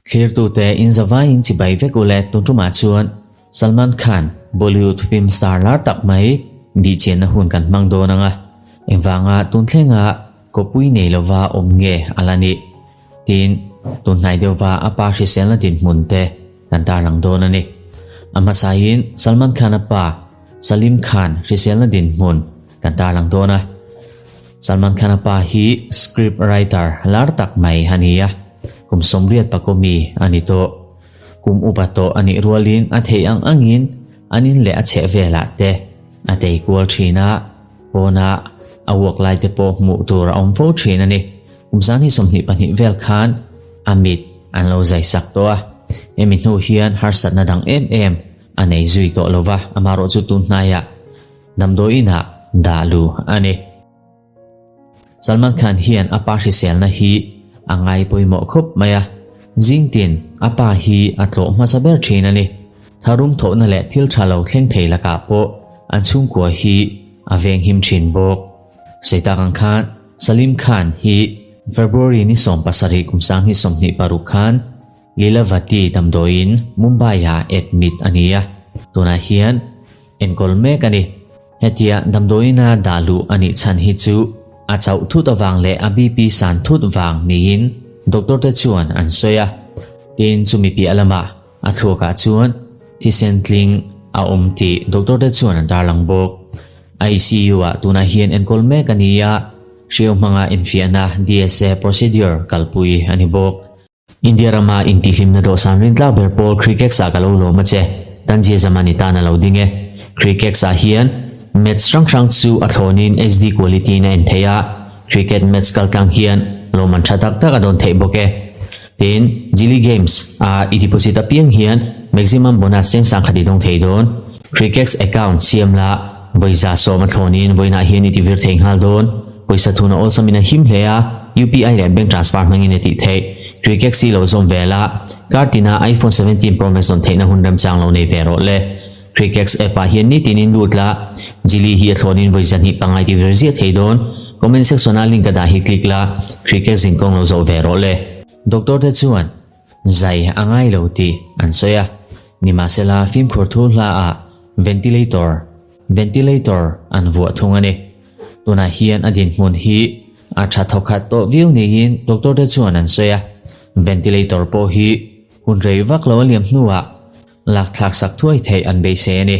Thlirtute in zavaiin chibai vek ule tun tumah chuan Salman Khan, Bollywood film star lar tak mai bihchianna hun kan hmang dawn ang a, engvanga tun thlenga kawpui nei lova awm nge a la nih? Tin, tun hnai deuhva a pa hriselna dinhmun te kan tarlang dawn a ni. A hmasain Salman Khan-a pa Salim Khan hriselna dinhmun kan tarlang dawn a. Salman Khan-a pa hi script writer lar tak mai a ni a, kum 80 pakomi a ni tawh. Kum upa tawh a nih rualin a theih ang angin an in leh a chheh velah te a tei kual thin a, pawnah a uak lai te pawh hmuh tur a awm fo thin a ni. Kum 2022 vel khan a mit an lo zai sak tawh a, hemi hnu hian harsatna dang em em a nei zui tawh lo va, amaherawh chu tun hnaiah damdawiinah dah lu a ni. Salman Khan hian a pa hriselna hi a ngai pawimawh khawp mai a, zingtin a pa hi a tlawh hmasa ber thin a ni. Tharum thawhna leh thil tha lo thleng thei lakah pawh an chhungkua hi a venghim thin bawk. Sawi tak ang khan Salim Khan hi February ni 17 kum 2026 khan Lilavati damdawiin Mumbai-ah admit a ni a, tunah hian enkawl mek a ni. Hetia damdawiina dah luh a nih chhan hi chu a chauh thut avang leh a BP san thut vang niin doctor te chuan an sawi a. Tin, chumi piah lamah a thluakah chuan thisen tling a awm tih doctor te chuan an tarlang bawk. ICU-ah tunah hian enkawl mek a ni a, hriau hmanga infiahna DSA procedure kalpui a ni bawk. India rama intihhlimna dawhsan rintlak ber pawl Crickex ah ka lo lawm a che, Tanzia Zaman i tan a lo ding e. Crickex ah hian match hrang hrang chu a thlawnin HD quality in a en theih a, cricket match kaltlang hian lawmman tha tak tak a dawn theih bawk e. Tin, Jili Games a i deposit apiang hian maximum bonus cheng sang khat i dawng thei dawn. Crickex account siam la vawiza 10 a thlawnin vawiinah hian i tivir thei nghal dawn. Pawisa thun a awlsam in a him hle a, UPI leh bank transfer hmangin a tih theih. Cricket si lo zawm ve la, kar tina iPhone 17 Pro Max dawn theihna hun remchang lo nei ve rawh le. Crickex app ah hian nitin in lut la, Jili hi a thlawnin vawi zahnih pangai ti vir ziah thei dawn. Comment section ah link a dah hi click la, Crickex zinkawng lo zawh ve rawh le. Doctor te chuan zai a ngai lo tih an sawi a, nimahsela fimkhur thu hla ah ventilator, Ventilator an vuah thung a ni. Tunah hian a dinhmun hi a tha thawkhat tawh viau niin doctor te chuan an sawi a. Ventilator pawh hi hun rei vak lo a liam hnuah lakthlak sak thuai theih an beisei a ni.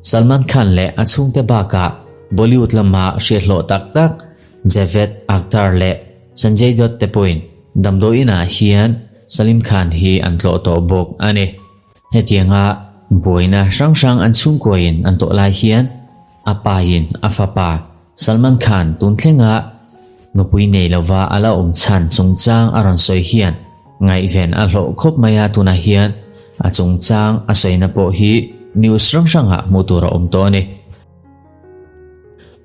Salman Khan leh a chhungte bakah Bollywood lama hriathlawh tak tak Javed Akhtar leh Sanjay Dutt te pawhin damdawiinah hian Salim Khan hi an tlawh tawh bawk a ni. Hetianga buaina hrang hrang an chhungkuain an tawh lai hian a pain a fapa Salman Khan tun thlenga nupui nei lova a la awm chhan chungchang a rawn sawi hian ngaihven a hlawh khawp mai a, tunah hian a chungchang a sawina pawh hi news hrang hrangah hmuh tur a awm tawh a ni.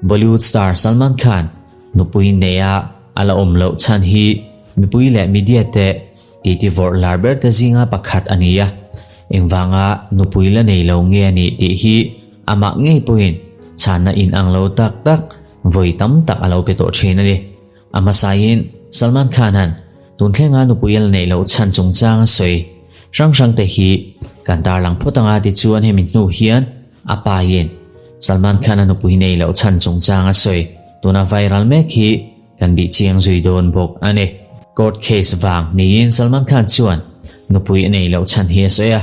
Bollywood star Salman Khan nupui neia a la awm loh chhan hi mipui leh media te Titi vawrh lar ber te zinga pakhat a ni a, engvanga nupui la nei lo nge a nih tih hi amah ngei pawhin chhanna in ang lo tak tak vawi tam tak a lo pe tawh thin a ni. A hmasain Salman Khan-a'n tun thlenga nupui a la neih loh chhan chungchang a sawi hrang hrang te hi kan tarlang phawt anga tichuan hemi hnu hian a pain Salman Khan-a nupui neih loh chhan chungchang a sawi tuna viral mek hi Kan bih chiang zui dawn bawk a ni. Court case vang niin Salman Khan chuan nupui a nei loh chhan hi a sawi a.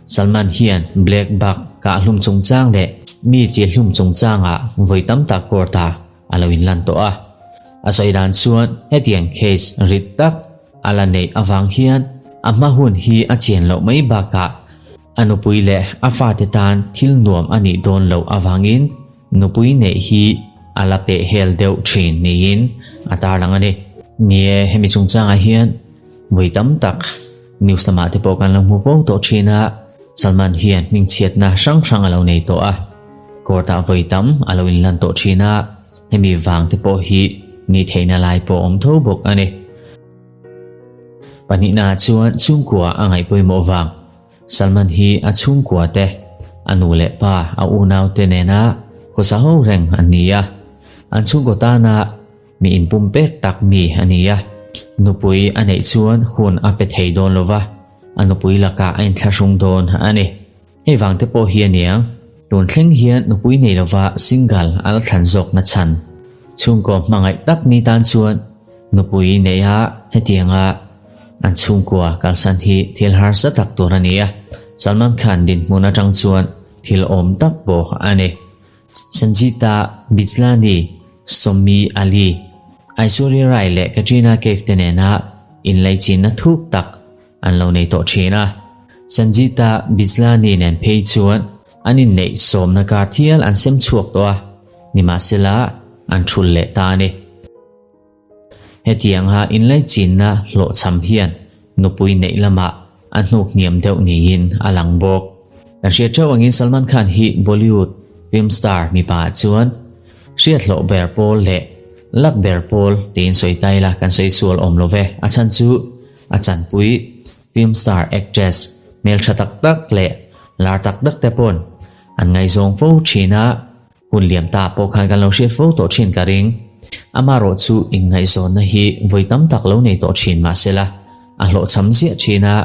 Salman hian Black Buck kah hlum chungchang leh mi chi hlum chungchangah vawi tam tak court-ah a lo inlan tawh a. A sawi dan chuan hetiang case rit tak a la neih avang hian a hma hun hi a chian loh mai bakah a nupui leh a fate tan thil nuam a nih dawn loh avangin Nupui neih hi a la peh hel deuh thin niin a tarlang a ni. Ni e, hemi chungchangah hian vawi tam tak news lamah te pawh kan lo hmu fo tawh thin a, Salman hian hmingchhiatna hrang hrang a lo nei tawh a, court-ah vawi tam a lo inlan tawh thin a, hemi vang te pawh hi ni theihna lai pawh awm tho bawk a ni. Pahnihna chuan chhungkua a ngaih pawimawh vang. Salman hi a chhungkua te, a nu leh pa, a unau te nena khawsa ho reng an ni a. An chhungkaw tana mi inpumpek tak mi a ni a. Nupui a neih chuan hun a pe thei dawn lo va, a nupui lakah a inthlahrung dawn a ni. Hei vang te pawh hi a niang, tun thleng hian nupui nei lova single a la thlan zawk na chhan. Chhungkaw hmangaih tak mi tan chuan nupui neiha hetianga an chhungkua kalsan hi thil harsa tak tur a ni a, Salman Khan dinhmun atang chuan thil awm tak pawh a ni. Sanjita Bijlani, Somi Ali, Aishwarya Rai leh Katrina Kaif te nena inlaichinna thuk tak an lo nei tawh thin a. Sanjita Bijlani nen phei chuan an inneih sawmna kar thial an sem chhuak tawh a, nimahsela an thul leh ta a ni. Hetianga inlaichinna hlawhchham hian nupui neih lamah a hnuk hniam deuh niin a lang bawk. Kan hriat theuh angin Salman Khan hi Bollywood film star mipa ah chuan hriat hlawh ber pawl leh luck ber pawl tiin sawi ta ila kan sawi sual awm lo ve. A chhan chu a chanpui film star actress hmeltha tak tak leh lar tak tak te pawn an ngaihzawng fo thin a, Hun liam ta pawh khan kan lo hriat fo tawh thin ka ring. Amarawh chu inngaihzawnna hi vawi tam tak lo nei tawh thin mahsela a hlawhchham ziah thin a,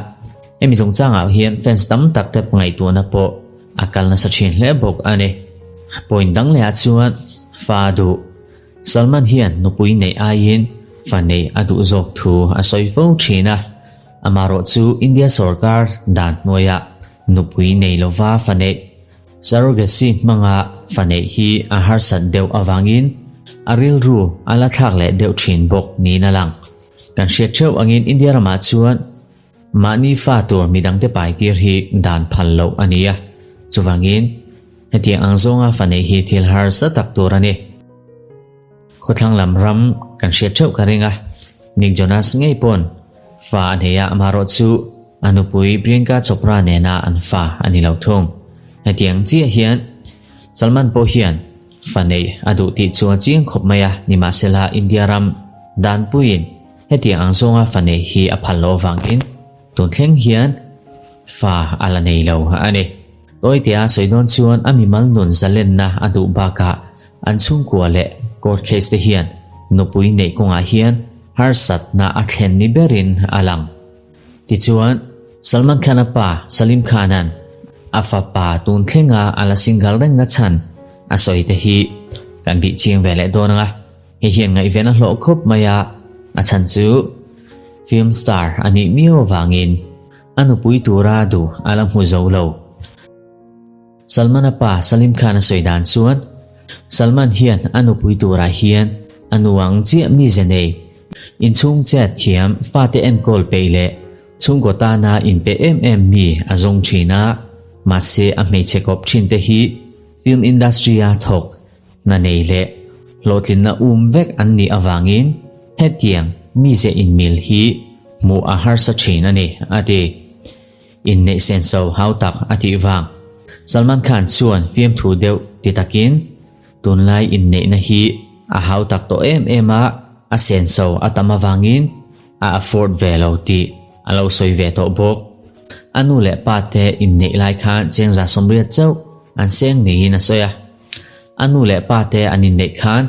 hemi chungchangah hian fans tam tak te ngaihtuahna pawh a kal nasa thin hle bawk a ni. Point dang lehah chuan fa duh. Salman hian nupui neih aiin fa neih a duh zawk thu a sawi fo thin a, amarawh chu India sorkar dan hnuaiah nupui nei lova fa neih Surrogacy hmanga fa neih hi a harsat deuh avangin a rilru a la thlak leh deuh thin bawk niin a lang. Kan hriat theuh angin India ramah chuan mahni fa tur midangte paitir hi dan phal loh a ni a, chuvangin hetiang ang zawnga fa neih hi thil harsa tak tur a ni. Khawthlang lam ram kan hriat theuh ka ring a, Nick Jonas ngei pawn fa a nei a, amaherawh chu A nupui Priyanka Chopra nena an fa a ni lo thung. Hetiang chiah hian Salman pawh hian fa neih a duh tih chu a chiang khawp mai a, nimahsela India ram danpuiin hetiang ang zawnga fa neih hi a phal loh avangin tun thleng hian fa a la nei lo a ni. Tawitea sawi dawn chuan a mimal nun zalenna a duh bakah an chhungkua leh court case te hian nupui neih kawngah hian harsatna a thlen ni berin a lang. Tichuan, Salman Khan-a pa Salim Khan-a'n a fapa tun thlenga a la single reng na chhan a sawi te hi kan bih chiang ve leh dawn ang a, hei hian ngaihven a hlawh khawp mai a, a chhan chu film star a nih miau avangin a nupui tura duh a la hmu zo lo. Salman-a pa Salim Khan-a sawi dan chuan Salman hian a nupui turah hian a nu ang chiah mize nei Inchhung chet thiam fate enkawl peih leh chhungkaw tana inpe em em mi a zawng thin a, mahse a hmeichhe kawp thin te hi film industry a thawk hna nei leh hlawhtlinna um vek an nih avangin hetiang mize inmil hi hmuh a harsa thin a ni, a ti. Inneih senso hau tak a tih vang. Salman Khan chuan fiamthu deuh ti takin Tunlai inneihna hi a hau tak tawh em em a, a senso a tam avangin a afford ve lo tih a lo sawi ve tawh bawk. A nu leh pa te inneih lai khan chengza 80 chauh an seng niin a sawi a. A nu leh pa te an inneih khan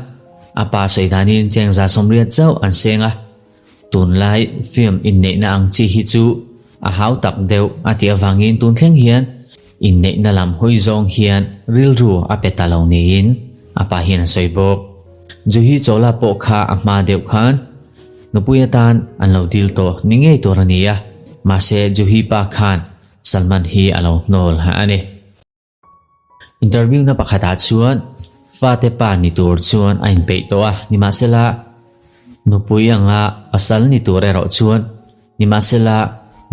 a pa sawi danin chengza 80 chauh an seng a. Tunlai film inneihna ang chi hi chu a hau tak deuh a tih avangin tun thleng hian inneihna lam hawi zawng hian rilru a pe ta lo niin a pa hian a sawi bawk. Juhi Chawla pawh kha a hma deuh khan nupui atan an lo dil tawh ni ngei tur a ni a, mahse Juhi pa khan Salman hi a lo hnawl a ni. Interview na pakhatah chuan fate pa ni tur chuan a inpeih tawh a, nimahsela nupui anga pasal ni tur erawh chuan nimahsela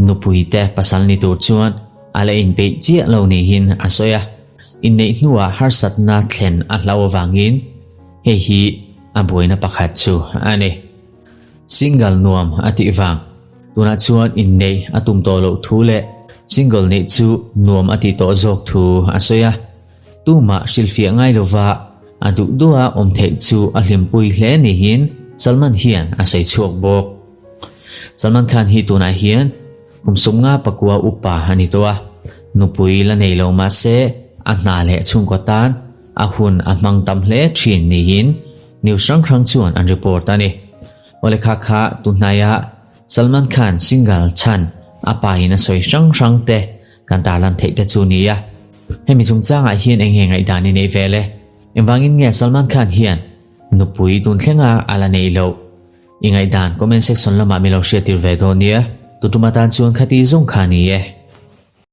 nupui te pasal ni tur chuan a la inpeih chiah lo niin a sawi a. Inneih hnuah harsatna thlen a hlau avangin hei hi a buaina pakhat chu a ni. Single nuam a tih vang. Tunah chuan inneih a tum tawh loh thu leh single neih chu nuam a tih tawh zawk thu a sawi a. Tumah hrilhfiah ngai lova a duh duha awm theih chu a hlimpui hle niin Salman hian a sawi chhuak bawk. Salman Khan hi tunah hian kum 59 upa a ni tawh a, nupui la nei lo mahse a hna leh chhungkaw tan a hun a hmang tam hle thin niin news hrang hrang chuan an report a ni. Awle kha kha tunhnaia Salman Khan single chhan a pa in a sawi hrang hrang te kan tarlan theih te chu nia. Hemi chungchangah hian eng nge ngaihdan i neih vel e? Engvangin nge Salman Khan hian nupui tun thlenga a la neih loh? I ngaihdan comment section lamah min lo hriattir ve dawn nia. Tutuma tan chuan khati zawng kha ni e.